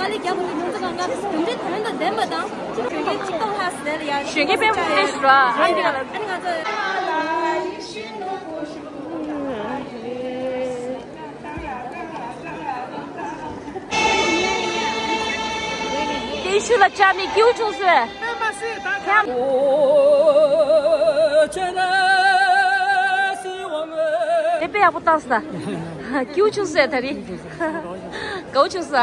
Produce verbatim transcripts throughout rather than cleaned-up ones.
ཨ་ནི་རྒྱ་བོད་ཀྱི་ལུང་ཚོ་ཁག་ལྔ་གྲུབ་འབྲས་དོན་དང་ལྡན་པ་དང་གཞོན་སྐྱེས་གཅིག་སྟོང་ལྷག་ཟེར་ལ་ཡ། གཞོན་སྐྱེས་དཔེ་མང་པོ་ཞིག་ར་ཨ་ནི་ང་ལ། ཨ་ནི་ང་ཚོ། ཏེ་ཤུ་ལ་ཅག་ནི་ཀིའུ་ཆུང་སོས། དེ་དཔེ་ཡག་པོ་བཏང་ས། ཀིའུ་ཆུང་སོས་ད་རེད། ཀའུ་ཆུང་ས།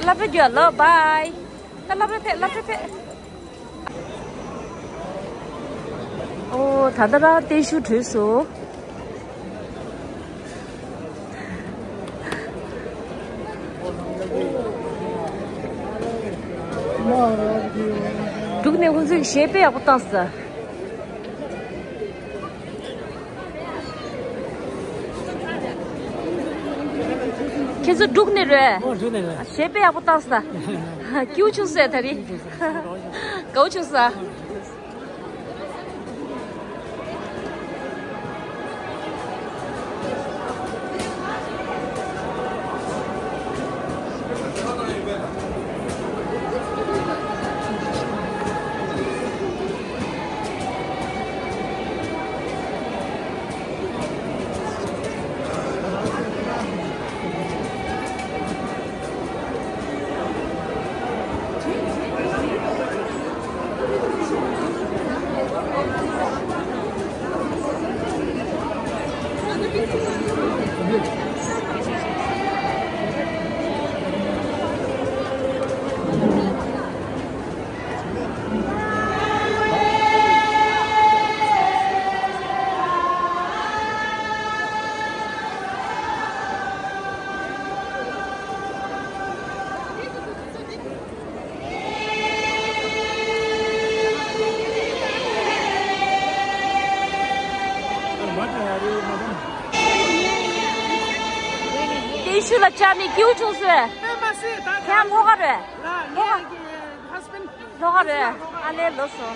སློབ་གྲྭ་རྒྱུགས་ལོ་བྷའི། ད་སློབ་གྲྭ་ཕེབས། སློབ་གྲྭ་ཕེབས། ཨོ་ད་ལྟ་རང་ཏེ་ཤུ་བྲོས་སོང་། འབྲུག་ནས་ཁོང་ཚོས་གཞས་དཔེ་ཡག་པོ་བཏང་སོང་། ཁྱེད་ཚོ་འབྲུག་ནས་རེད། ཨོ་འབྲུག་ནས་རེད། གཞས་དཔེ་ཡག་པོ་བཏང་སོང་། ཀིའུ་ཆུང་སོས་ད་རེད། ཀའུ་ཆུང་སོང་། ཏེ་ཤུ་ལ་ཅག་ནི་ཀིའུ་ཆུང་སོས། ཁྱེད་ལྷོ་ཁ་རེད། ལྷོ་ཁ། ལྷོ་ཁ་རེད། ཨ་ལེ་ལོ་སོ།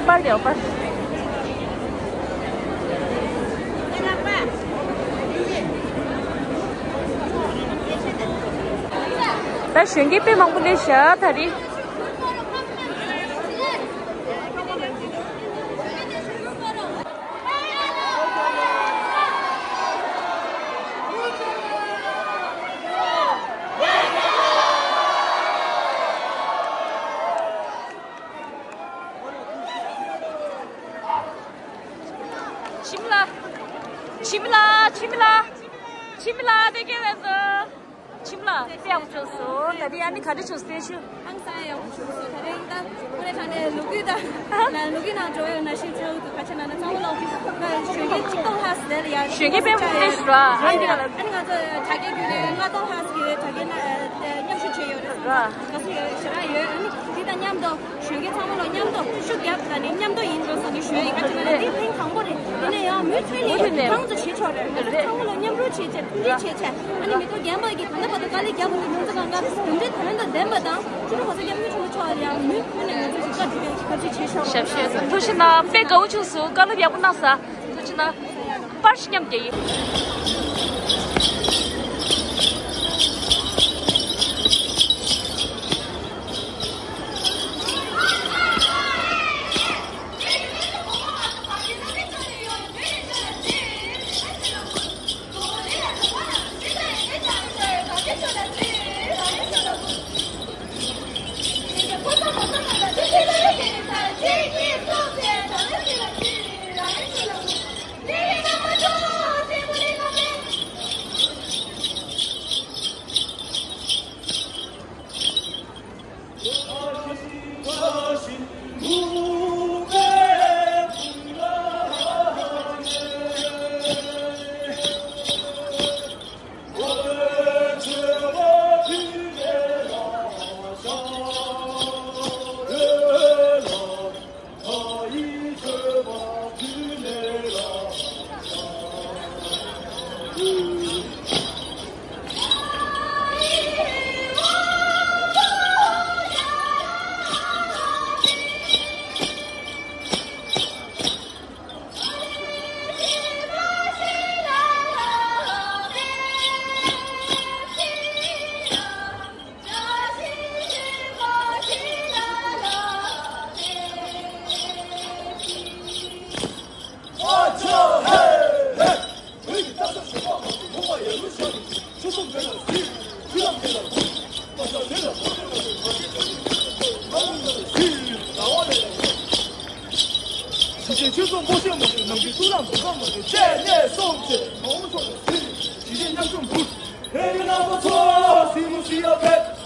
པར་དེའོ་པར། ད་གཞོན་སྐྱེས་དཔེ་མང་པོ་སླེབས་ཤག་ད་རེས། འཆི་མེད་ལགས། འཆི་མེད་ལགས། འཆི་མེད་ལགས། འཆི་མེད་ལགས། དེ་སྐད་མེད་ཚོ། འཆི་མེད་ལགས། དཔེ་ཡག་པོ་བྱུང་སོང་། ད་རེས་ཨ་ནི་ག་འདྲ་བྱུང་སོང་། དཔེ་ཞུ། ཧང་སང་ཡག་པོ་བྱུང་སོང་། ད་རེས་ད་ཁོ་རེ་ད་ནས་ལོ་རྒྱུས་ད་ལོ་རྒྱུས་ནང་འགྲོ་ཡོང་ན་ཤེས་ཚོད་འདུག་ཁ་ཆེ་ན་ན་ཚང་མ་ལོ་ད་གཞོན་སྐྱེས་གཅིག་སྟོང་ལྷག་ཟེར་ལ་ཡ། གཞོན་སྐྱེས་དཔེ་མང་པོ་སླེབས་ཤག་ར། ཨ་ནི་ཨ་ནི་ང་ཚོ་དྲ་རྒྱའི་བརྒྱུད་ནས་ལྔ་སྟོང་ལྷག་ཟེར་གྱི་དྲ་རྒྱའི་ནང་མཉམ་ཞུགས་བྱས་ཡོད་རེད། སོང་ཙང་དགའ་བསུ་ཡོད་ཞེ་དྲག་ཡོད། ཨ་ནི་འདི་དང་མཉམ་དུ། གཞོན་སྐྱེས་ཚང་མ་ལ་མཉམ་དུ་ཤུགས་རྒྱབ་ལ་ནི་མཉམ་དུ་ཡིན་དགོས་ཟེར་ནས་ཞུ་ཡ་ཡིན། ག་ཅི་ལ་འདི་ཐེངས་དང་པོ་རེད། ཡིན་ན་ཡང་མུ་མཐུད་ནས་གང་དུ་བྱེད་ཆོག་རེད། ང་ཚོ་ཚང་མ་ལ་མཉམ་རུབ་བྱེད་བྱེད་མཐུན་སྒྲིལ་བྱེད་བྱེད། ཨ་ནི་མི་ཐོག་རྒན་པ་གི་ད་ལྟ་བར་དུ་དཀའ་ལས་རྒྱབ་པ་དེ་ཉུང་ཙམ་གང་ག་གྲུབ་འབྲས་དོན་དང་ལྡན་པ་དང་ཕྱི་དྲོ་གོ་ས་རྒྱབ་མི་ཆུང་ཆུང་ལ་ཡང་མུ་མཐུད་ནས་ང་ཚོ་གཞིས་ཆགས་སྒྲུབ་ཡ་གི་ཐབས་ཤེས་བྱེད་ཤོག་ཞབས་ཞུ་ཐུགས་རྗེ་གནང་། དཔེ་དགའ་བོ་བྱུང་སོང་། བཀའ་སློབ་ཡག་པོ་གནང་སོང་། ཐུགས་རྗེ་གནང་། པར་ཞིག་མཉམ་རྒྱག་ཡིན། ཞི་བདེ་ཆོས་སྲུང་སྤོབས་ཤེས་མ་ཞུ། ནང་ཆོས་གཙུག་ལག་འདུ་ཁང་མ་ཞུ། བཅས་གནས་སྲུང་ཆེ་མང་པོ་ཚོགས་ནས་ཟིན། ཞི་བདེ་མཉམ་སྲུང་འབུལ། ཕེབས་ཀྱི་རྣམ་པ་ཚོ་སྲིད་མོ་སྲིད་ཡག་ཕེབས།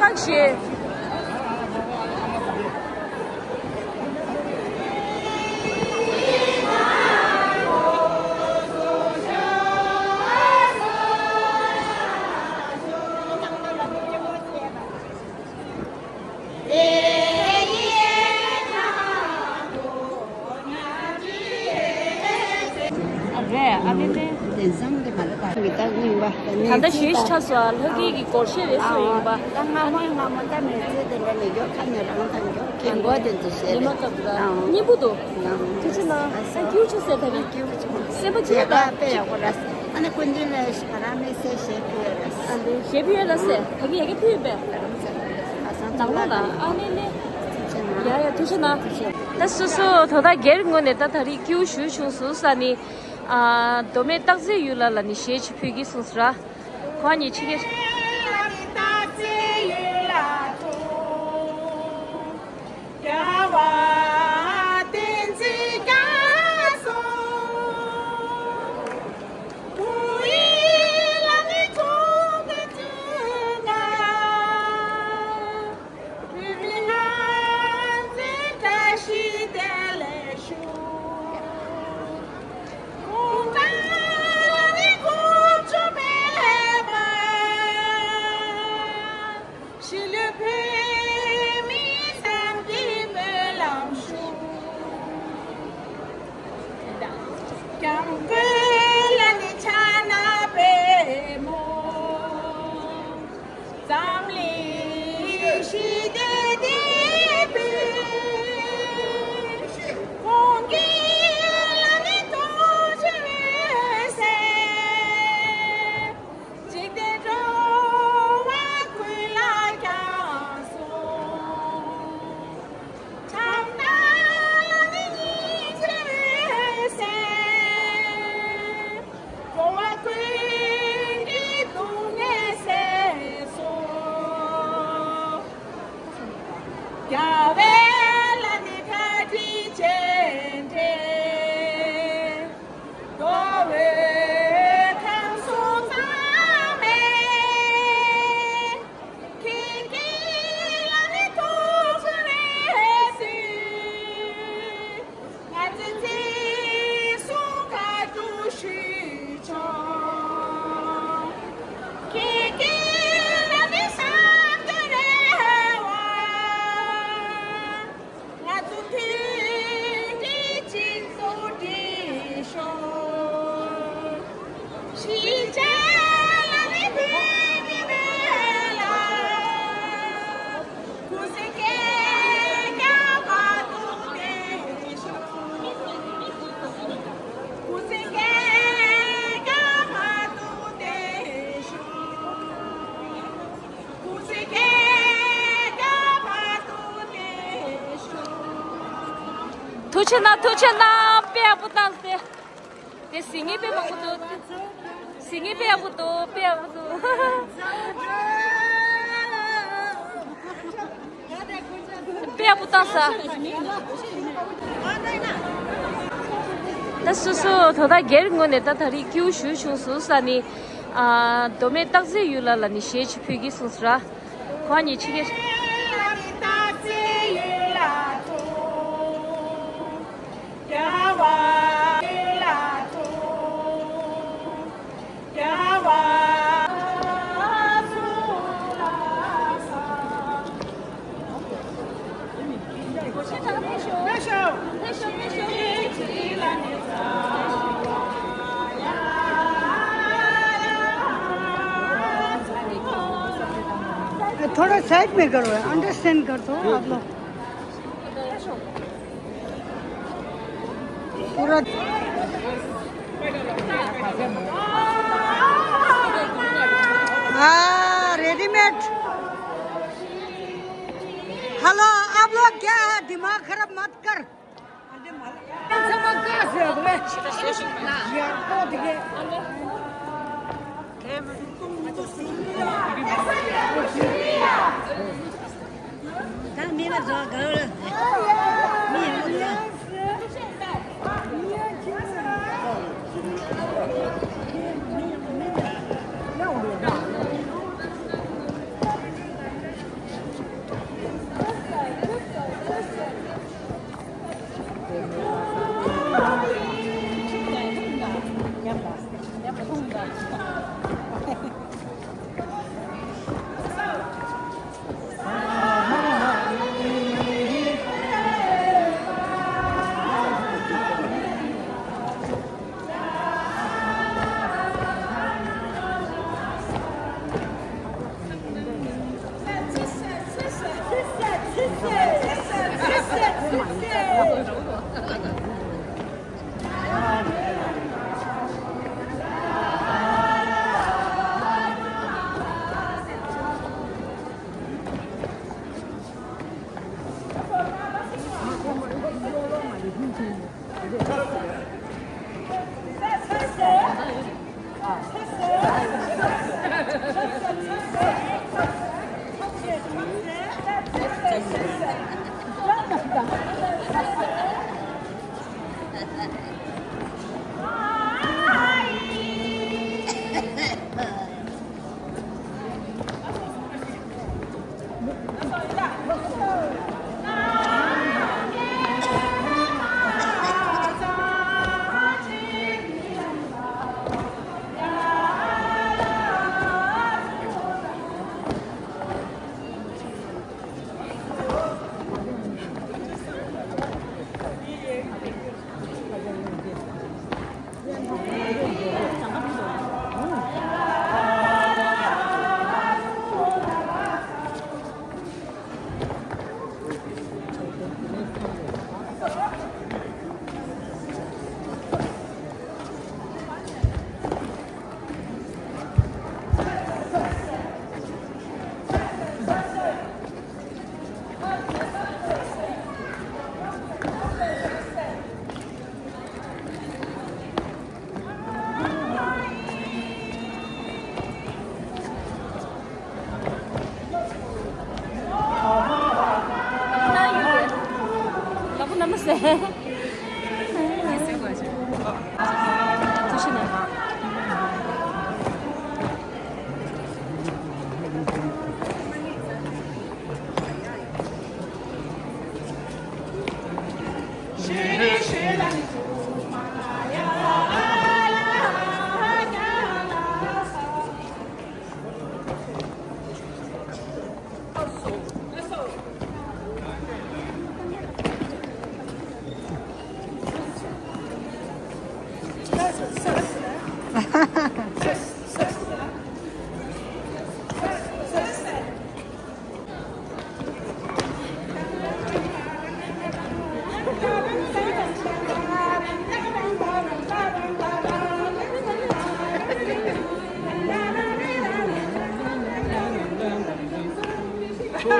ཁག་ཤེས། རེད། ཨ་ནི་ནི། དེང་སང་དེ་མ་ལ་བ་མི་རྟག་རྙིང་པ་ད་ནི་ད་ལྟ་ཞུས་ཆགས་སོ། ལྷ་སྐལ་གྱི་སྒོར་གཞས་རེད་སོ་ཡིན་པ། ད་སྔ་མོ་སྔ་མོ་ད་མི་ཚེ་དེ་འདྲ་མི་འགྱོ་ཁ་ནས་རང་དང་འགྱོ་ཁེ་འགོ་དེ་ཚོ་བཤད་རེད། ཉི་མ་སྐབས་ལ་སྙིང་པོ་འདུག་ཐུགས་རྗེ་གནང་། ཨ་ཁྱེད་ཆོ་སེ་ད་རིང་སེམས་པ་ཅི་ལ་དཔེ་ཡག་པོ་ར། ཨ་ནི་ཀུན་མཁྱེན་ལ་ཞིག་ང་རང་མི་ཚེ་གཞས་ཕུལ་ཡོད་ར། ཨ་འདི་གཞས་ཕུལ་ཡོད་ར་སེ། ད་གི་ཡ་གི་ཕུལ་ཡོད་པས། ནང་ལོགས་ལ་ཨ་ནི་ནི། ཡ་ཡ་ཐུགས་རྗེ་གནང་། ད་སོ་སོ་དོ་ད་སྒེར་ངོས་ནས་ད་ད་རིང་སྐྱིད་པོ་ཞུ་བྱུང་སོང་ས་ནི། ཨ་མདོ་སྨད་སྟག་རྩེ་ཡུལ་ལ་ལ་ནི་གཞས་ཅིག་ཕུལ་གི་སོང་ཟེར་ར། ཁོ་ཉིད་ཕྱི་རྒྱལ། གཞིས་ལུས་བོད་མི་ཐམས་ཅད་སྨོན་ལམ་ཞུ། སྐྱབས་མགོན་ལ་ནི་ཕྱག་ན་པདྨོ། འཛམ་གླིང་ཞི་བདེ་འདི་འབུལ། ཁོང་གི་ལ་ནི་ཐུགས་རྗེ་འོད་ཟེར། འཇིག་རྟེན་འགྲོ་བ་ཀུན་ལ་ཀྱང་གསུངས། ཕྱག་ན་ལ་ནི་སྙིང་རྗེ་འོད་ཟེར། འགྲོ་བ་ཀུན་གྱི་སྡུག་བསྔལ་སེལ་གསུངས། རྒྱལ་བའི་ལ་ནི་བཀའ་དྲིན་རྗེས་དྲན། འགྲོ་བའི་ཁམས་གསུམ་ཚང་མས། ཁྱེད་ཀྱི་ལ་ནི་ཐུགས་རྗེ་འོད་ཟེར། ང་ཚོའི་ཚེ་སྲོག་ག་དུས་ཞུས་ཆོག་ཁྱེད་ཀྱི་ལ་ནི་བསམ་དོན་རེ་བ། ང་ཚོ་མཐུན་སྒྲིལ་གཅིག་ཏུ་སྒྲིལ་ཤོག་གཞིས་བྱེས་ལ་ནི་བོད་མི་མེད་ལ། སྐུ་ཚེ་བསྐལ་བརྒྱར་བར་དུ་བརྟན་ཤོག་སྐུ་ཚེ་བསྐལ་བརྒྱར་བར་དུ་བརྟན་ཤོག་ཐུགས་རྗེ་གནང་། ཐུགས་རྗེ་གནང་། དཔེ་ཡག་པོ་བཏང་སྟེ། དེ་གཟིགས་མཁན་དཔེ་མང་པོ་འདུག་གཟིགས་མཁན་དཔེ་ཡག་པོ་འདུག་དཔེ་ཡག་པོ་འདུག་དཔེ་ཡག་པོ་བཏང་ས། ད་སོ་སོ་དོ་ད་སྒེར་ངོས་ནས་ད་ད་རིང་སྐྱིད་པོ་ཞུ་བྱུང་སོང་ས་ནི། ཨ་མདོ་སྨད་སྟག་རྩེ་ཡུལ་ལ་ལ་ནི་གཞས་ཅིག་ཕུལ་གི་སོང་ཟེར་ར། ཁོ་ཉིད་ཕྱི་རྒྱལ། थोड़ा साइड में करो, अंडरस्टैंड कर दो आप लोग। पूरा। हाँ, रेडीमेड। हेलो, आप लोग क्या है, दिमाग खराब मत कर।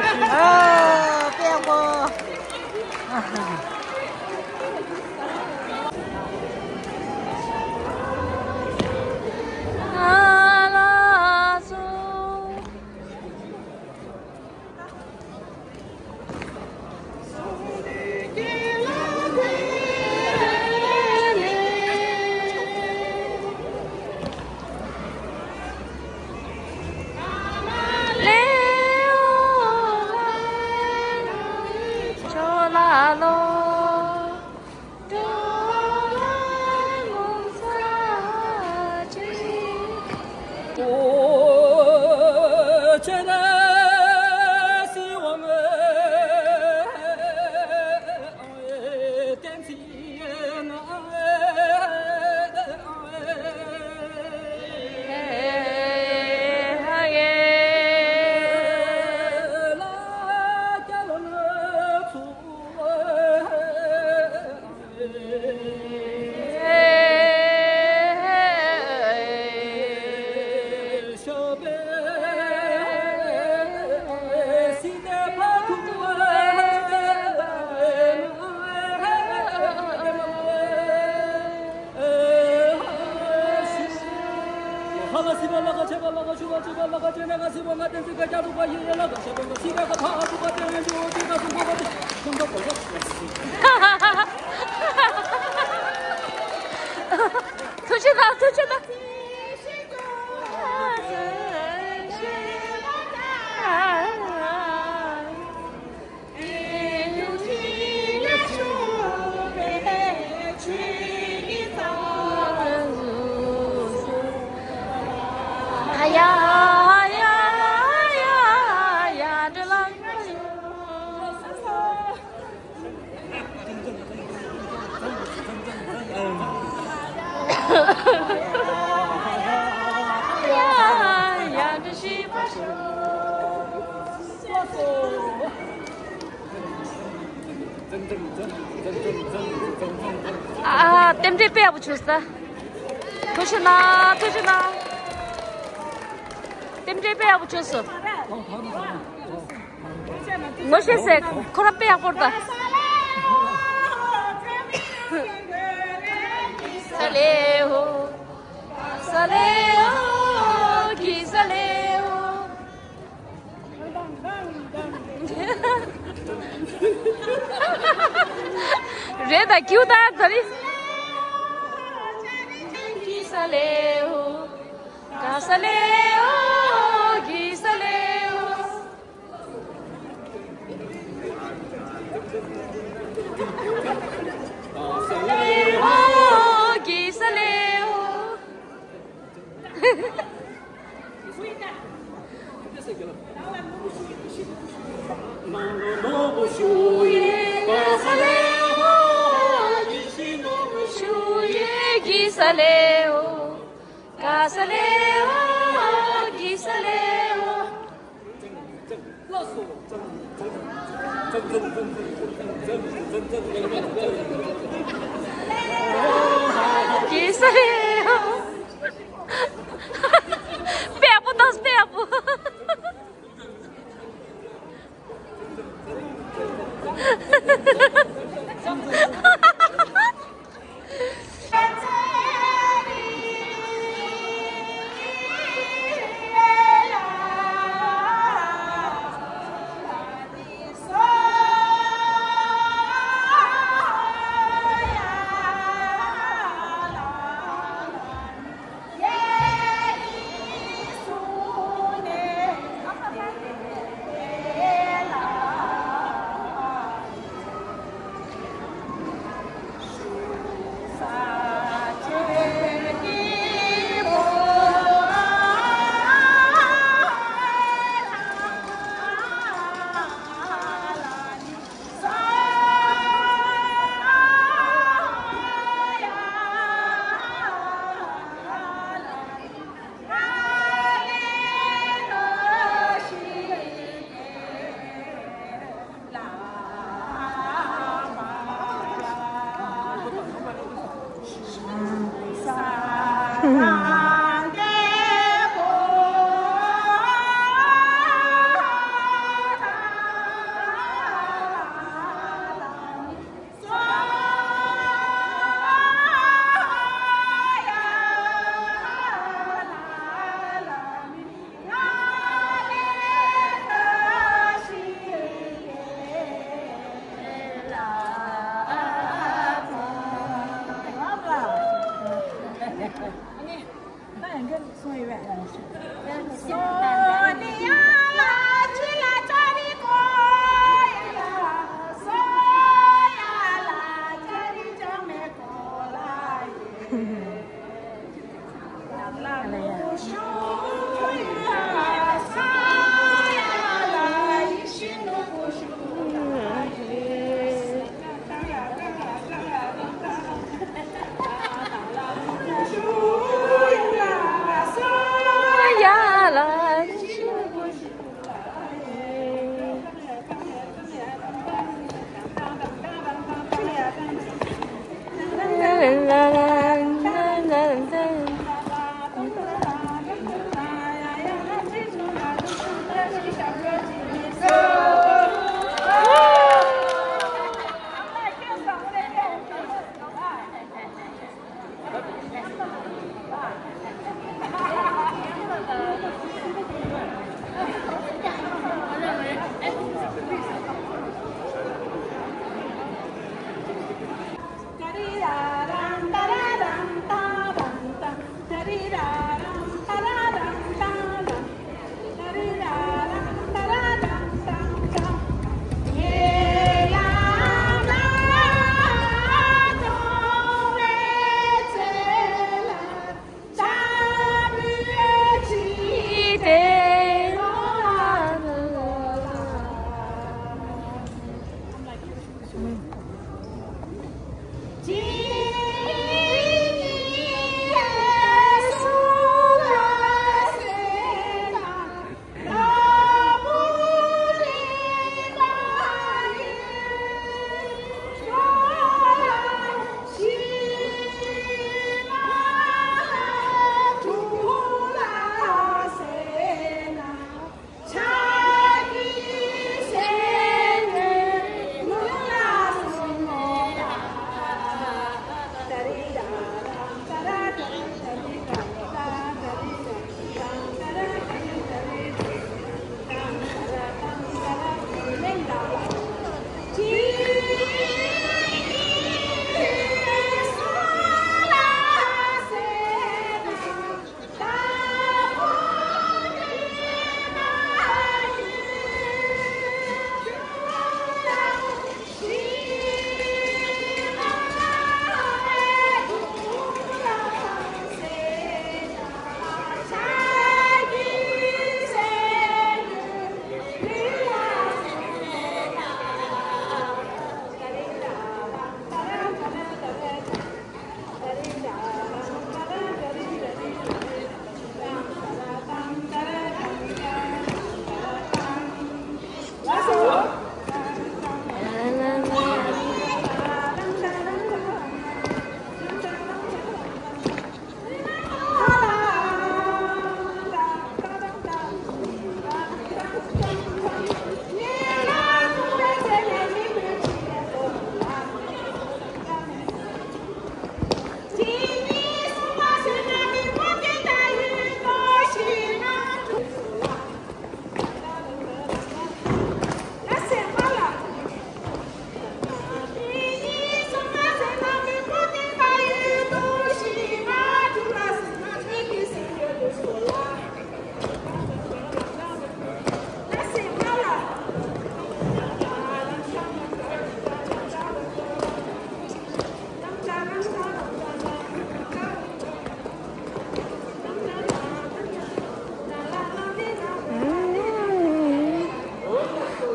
ཨ། པེ་ཧོ། ཨ་ལ་སོ། ཐུགས་རྗེ་གནང་། ཐུགས་རྗེ་གནང་། ཨ། རྟེན་འབྲེལ་དཔེ་ཡག་པོ་བྱུང་སོང་། ཐུགས་རྗེ་གནང་། ཐུགས་རྗེ་གནང་། རྟེན་འབྲེལ་དཔེ་ཡག་པོ་བྱུང་སོང་། ངོ་ཤེས་ཟེར། ཁོ་རང་དཔེ་ཡག་པོ་རེད་ད། ས་ལེ་འོ། ས་ལེ་འོ། གི་ས་ལེ་འོ། རེད་ད། ཀིའུ་ད་ད་རི། གི་ས་ལེ་འོ། ག་ས་ལེ་འོ། གི་ས་ལེ་འོ། གི་ས་ལེ་འོ། གེ་སར་ཡོད། དཔེ་ཡག་པོ་འདུག་དཔེ་ཡག་པོ།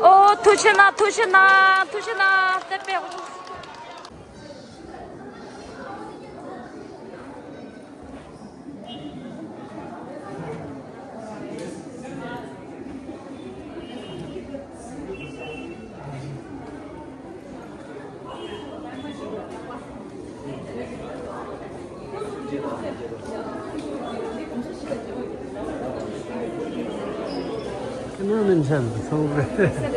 ཨོ། ཐུགས་རྗེ་གནང་། ཐུགས་རྗེ་གནང་། ཐུགས་རྗེ་གནང་། སྟེ་པེ། ཁྱེད་རང་མིན་ཆད་སོང་རེད།